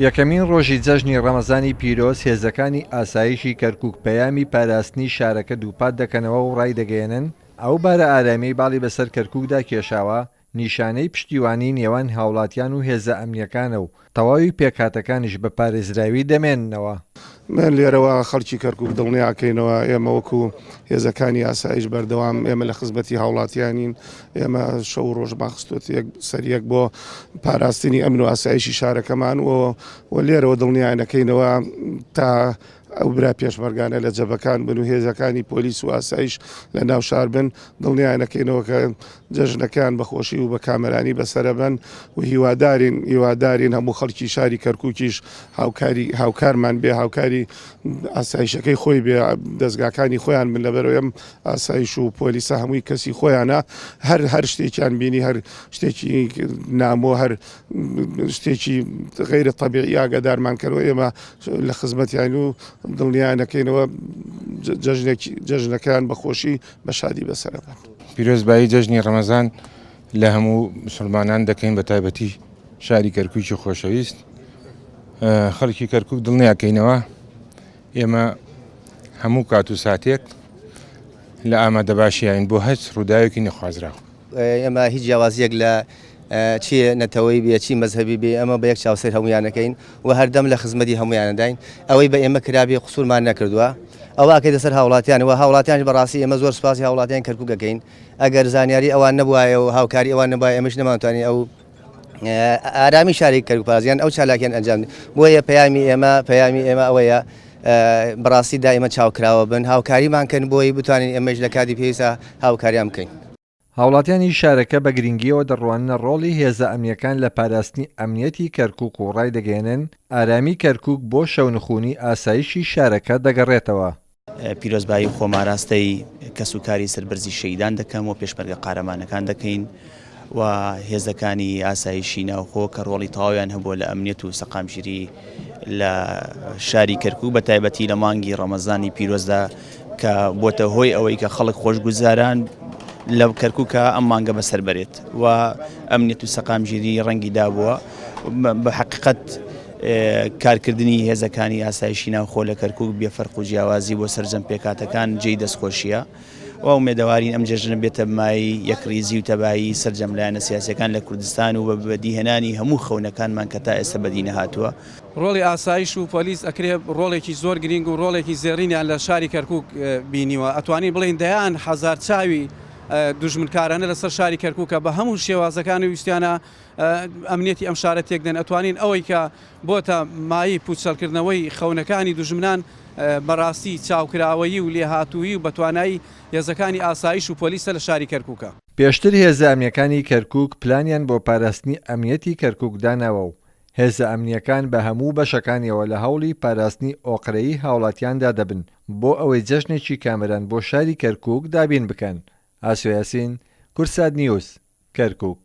یەکەمین ڕۆژی جەژنی ڕەمەزانی پیرۆز هێزەکانی ئاسایشی کەرکوک پەیامی پاراستنی شارەکە دووپات دەکەنەوە و ڕایدەگەیەنن، ئەو بارە ئارامیەی باڵی بەسەر کەرکوکدا کێشاوە نیشانەی پشتیوانی نێوان هاوڵاتیان و هێزە ئەمنییەکانە و تەواوی پێکهاتەکانیش بە پارێزراوی دەمێننەوە. من لێرەوە خەڵکی کەرکوک دڵنیاکەینەوە ئێمە وەکو هێزەکانی ئاسایش بەردەوام ئێمە لە خزمەتی هاوڵاتیانین ئێمە شەو و ڕۆژمان خستۆتە یەک سەر یەک بۆ پاراستنی ئەمن و ئاسایشی شارەکەمان و و لێرەوە دڵنیانەکەینەوە تا ئەو برا پێشمەرگانە لە جەبەکان بن و هێزەکانی پۆلیس و ئاسایش لە ناو شار بن دڵنیانەکەینەوە کە جەژنەکەیان بە خۆشی و بە کامەرانی بەسەرەبەن و هیوادارین هیوادارین هەموو خەڵکی شاری کەرکووکیش هاوکاری هاوکارمان بێ هاوکاری ئاسایشەکەی خۆی بێ دەستگاکانی خۆیان بن لەبەرەوەی ئەم ئاسایش و پۆلیسە هەمووی کەسی خۆیانە هەر هەر شتێکیان بینی هەر شتێکی نامۆ هەر شتێکی غیرە تەبیعی ئاگادارمان کەرەوە ئێمە لە خزمەتیان و دڵنیانەکەینەوە جەژنێکی جەژنەکەیان بەخۆشی بە شادی بەسەرەبەن. پیرۆزبایی جەژنی ڕەمەزان لە هەموو مسلمانان دەکەین بە تایبەتی شاری کەرکوکی خۆشەویست خەڵکی کەرکک دڵنیاکەینەوە ئێمە هەموو کات و ساتێک لە ئامادەباشیین بۆ هەچ ڕووداوێکی نەخوازراو. ئێمە هیچ جیاوازیەک لە چی نەتەوەی بێ چی مەزهەبی بێ ئەمە بە یەک چاو سەیر هەمویانەکەین و هەردەم لە خزمەتی هەمویانەداین ئەوەی بە ئێمە کرابێ قسوورمان نەکردووە ئەوە ئەکەیتە سەر هاوڵاتیان و هاوڵاتیانش بەڕاستی ئێمە زۆر سوپاسی هاوڵاتیان کەرکوک ئەکەین ئەگەر زانیاری ئەوان نەبوایە و هاوکاری ئەوان نەبوایە ئێمەش نەمانتوانی ئەو ئارامی شاری کەرکوک پارێزیان ئەو چالاکیان ئەنجام بۆیە پەیامی ئێمە پەیامی ئێمە ئەوەیە بەڕاستی دائیمە چاوکراوە بن هاوکاریمان کەن بۆی بتوانین ئێمەش لە کاتی پێویستە هاوکاریان بکەین. هاوڵاتیانی شارەکە بە گرنگییەوە دەڕواننە ڕۆڵی هێزە ئەمنییەکان لە پاراستنی ئەمنییەتی کەرکوک و ڕایدەگەیەنن، ئارامی کەرکوک بۆ شەونخونی ئاسایشی شارەکە دەگەڕێتەوە. پیرۆزبایی خۆم ئاراستەی کەسوکاری سەربەرزی شەهیدان دەکەم و پێشمەرگە قارەمانەکان دەکەین و هێزەکانی ئاسایشی ناوخۆ کە ڕۆڵی تەواویان هەبووە لە ئەمنیەت و سەقامگیری لە شاری کەرکوک بە تایبەتی لە مانگی ڕەمەزانی پیرۆزدا کە بۆتە هۆی ئەوەی کە خەڵک خۆشگوزاران لە کەرکووکە ئەم مانگە بەسەر بەرێت و ئەمنیەت و سەقامگیری ڕەنگی دابووە بە حقیقەت کارکردنی هێزەکانی ئاسایشی ناوخۆ لە کەرکوک بێ فەرق و جیاوازی بۆ سەرجەم پێکهاتەکان جێی دەستخۆشییە و ئومێدەوارین ئەم جەژنە بێتە مایەی یەکڕیزی و تەبایی سەرجەم لایەنە سیاسییەکان لە کوردستان و بە بەدیهێنانی هەموو خەونەکانمان کە تا ئێستا بەدی نەهاتووە. ڕۆڵی ئاسایش و پۆلیس ئەکرێ ڕۆڵێکی زۆر گرینگ و ڕۆڵێکی زێڕینیان لە شاری کەرکوک بینیوە، ئەتوانین بڵێین دەیان هەزار چاوی دوژمنکارانە لەسەر شاری کەرکوکە بە هەموو شێوازەکان ویستیانە ئەمنیەتی ئەم شارە تێکدەن، ئەتوانین ئەوەی کە بۆتە مایەی پوچەڵکردنەوەی خەونەکانی دوژمنان بەڕاستی چاوکراوەیی و لێهاتوویی و بەتوانایی هێزەکانی ئاسایش و پۆلیسە لە شاری کەرکوکە. پێشتر هێزە ئەمنییەکانی کەرکوک پلانیان بۆ پاراستنی ئەمنیەتی کەرکوک داناوە و هێزە ئەمنییەکان بە هەموو بەشەکانیەوە لە هەوڵی پاراستنی ئۆقرەیی هاوڵاتیاندا دەبن بۆ ئەوەی جەژنێکی کامەران بۆ شاری کەرکوک دابین بکەن. ئاسۆ یاسین، کوردسات نیوز، کەرکوک.